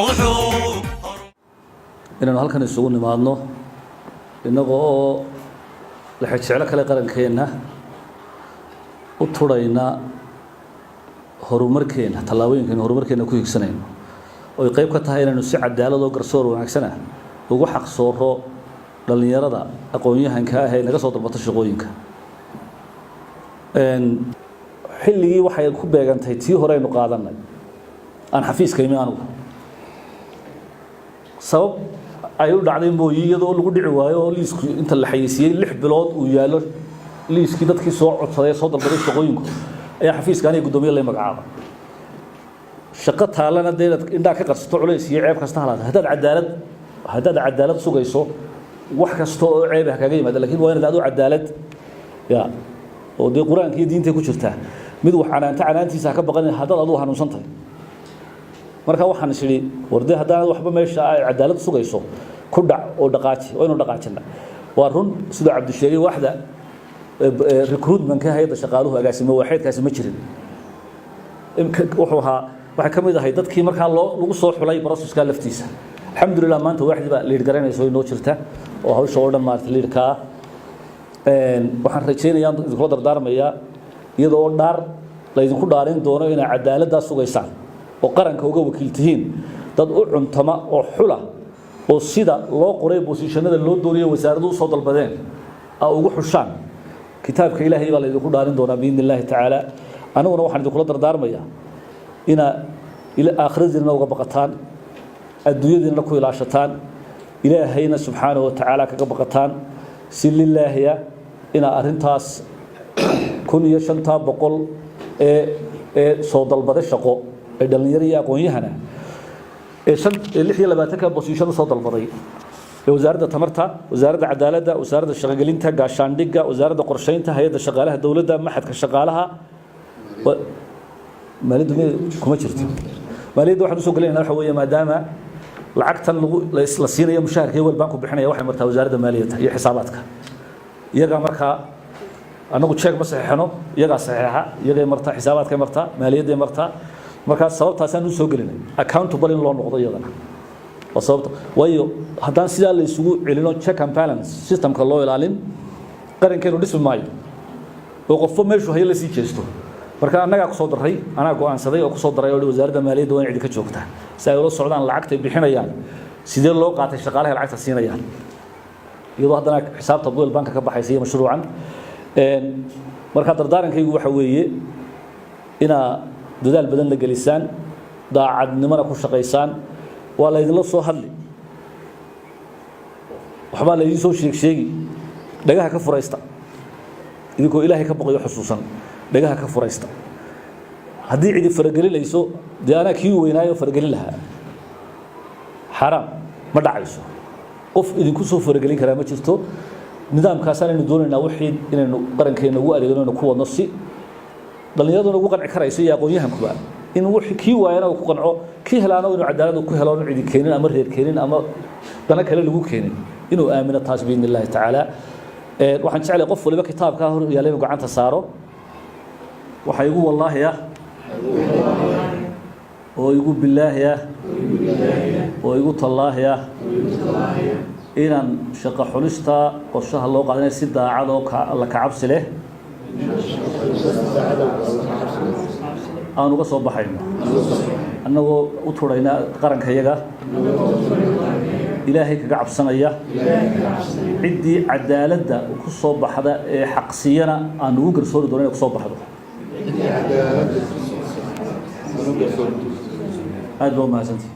Wuxuu Inaanu halkan isugu nimaadno innaga oo lexejeclo kale qarankeenna u turhayna, horumarkeenna, tallaabooyinkaynu horumarkeenna ku higsanayno oy qayb ka tahay inaynu si cadaalad oo garsoor wanaagsana ugu xaqsooro dhallinyarada aqoon-yahanka ah ee naga soo dalbata shaqooyinka. Xilligii waxay ku beegantay tii hore aynu qaadanay aan xafiiska imi anugu. Sabab ay u dhacday mooyi, iyadoo lagu dhici waayo oo liisku inta la xayeysiiyey 6 bilood uu yaallo liiskii dadkii soo codsaday ee soo dalbaday shaqooyinku, ayaa xafiiska aniga guddoomiye lay magacaabay. Shaqo taallana dee inaad indhaa ka qarsato culays iyo ceeb kasta halaata, haddaad cadaalad sugayso, wax kasta oo ceeb ah kaga yimaada, lakin waa inaad adu cadaalad ya oo dee Qur-aanka iyo diintay ku jirtaa. Mid wax canaanta canaantiisa ha ka baqanin haddaad adugu hanuunsan tahay. Marka waxaan is idhi, war dee haddaanad waxba meesha ay cadaalad sugayso, ku dhac oo dhaqaaji. Waa inu dhaqaajina. Waa run siduu Cabdi sheegay, waaxda recruitmentka hay-adda shaqaaluhu, agaasimo waaxeedkaasi ma jirin. Wuxuu ahaa, waxay ka mid ahay dadkii markaa loo lagu soo xulay processka laftiisa. Alxamdulilah, maanta waaxdii baa lead garanaysa oo inoo jirta oo hawsha oo dhan maarata leadka ah. Waxaan rajaynayaa, idinkula dardaarmayaa, iyadoo dhaar laydinku dhaarin doono inaa cadaaladdaa sugaysaan oo qaranka uga wakiil tihiin, dad u cuntama oo xula oo sida loo qoray positionada loo doonayo wasaaradu usoo dalbadeen a ugu xushaan. Kitaabka Ilaahay baa laydinku dhaarin doonaa biidni Illaahi tacaala. Aniguna waxaan idinkula dardaarmayaa inaa aakhiradiinna uga baqataan, adduunyadiinna ku ilaashataan, Ilaahayna subxaanahu wa tacaala kaga baqataan, si lilaahiya inaa arrintaas 1500 ee soo dalbaday shaqo ee dhallinyaro iyo aqoon-yahana ee shan ee 26-ka position usoo dalbaday ee Wasaaradda Tamarta, Wasaaradda Cadaaladda, Wasaaradda Shaqogelinta, Gaashaandhigga, Wasaaradda Qorsheynta, Hay-adda Shaqaalaha Dowladda, Maxadka Shaqaalaha, maaliyaddu kuma jirto. Maaliyadda waxaan usoo gelinayna waxa weeye, maadaama lacagtan lagu la siinayo mushaharka World Bank bixinaya waxay martaa Wasaaradda Maaliyadda iyo Xisaabaadka. Iyagaa markaa, anagu jeeg ma saxeexno, iyagaa saxeexa, iyagay martaa, xisaabaadkay martaa, maaliyadday martaa. Markaa sababtaasaan usoo gelinay, accountable in loo noqdo iyadana waa sababta. Waayo, haddaan sidaa la isugu celino, check and balance systemka loo ilaalin, qarankeenu dhismi maayo oo qofba meeshuu hayo la sii jeesto. Marka annagaa kusoo daray, anaa go'aansaday oo kusoo daray oo Wasaaradda Maaliyadda waa in cidi ka joogtaa si ay ula socdaan lacagtay bixinayaan, sidee loo qaatay, shaqaalahay lacagta siinayaan, iyadoo haddana xisaabta World Banka ka baxaysa iyo mashruucan. Marka dardaarankaygu waxa weeye inaa dadaal badan la gelisaan, daacadnimona ku shaqaysaan. Waa laydinla soo hadli, waxbaa laydin soo sheeg sheegi, dhagaha ka furaysta. Idinkoo Ilaahay ka boqayo xusuusan, dhagaha ka furaysta. Haddii cidi faragelinayso, dee anaa kii weynaayo faragelin lahaa. Xaaraam, ma dhacayso. Qof idinku soo faragelin karaa ma jirto. Nidaamkaasaan aynu doonaynaa wixii inaynu qarankeena ugu adeegno, inaynu ku wadno si dhallinyaraduna ugu qanci karayso iyo aqoon-yahankuba, in wixii kii waayana uu ku qanco, kii helaana inuu cadaalad ku helo, inu cidi keenin ama reer keenin ama dano kale lagu keenin, inuu aamino taas biidni Illaahi tacaala. Waxaan jeclay qof waliba kitaabkaa hor yaalla inuu gacanta saaro. Waxaa igu wallaahi ah oo igu bilaahi ah oo igu tallaahi ah inaan shaqo xulista qorshaha loo qaadanaya si daacad oo alla kacabsi leh aan uga soo baxayno, annagoo u turayna qarankayaga, Ilaahay kaga cabsanaya, ciddii cadaaladda ku soo baxda ee xaqsiyana aan ugu garsoori doono inay ku soo baxdo. Aad baa u mahadsantihi.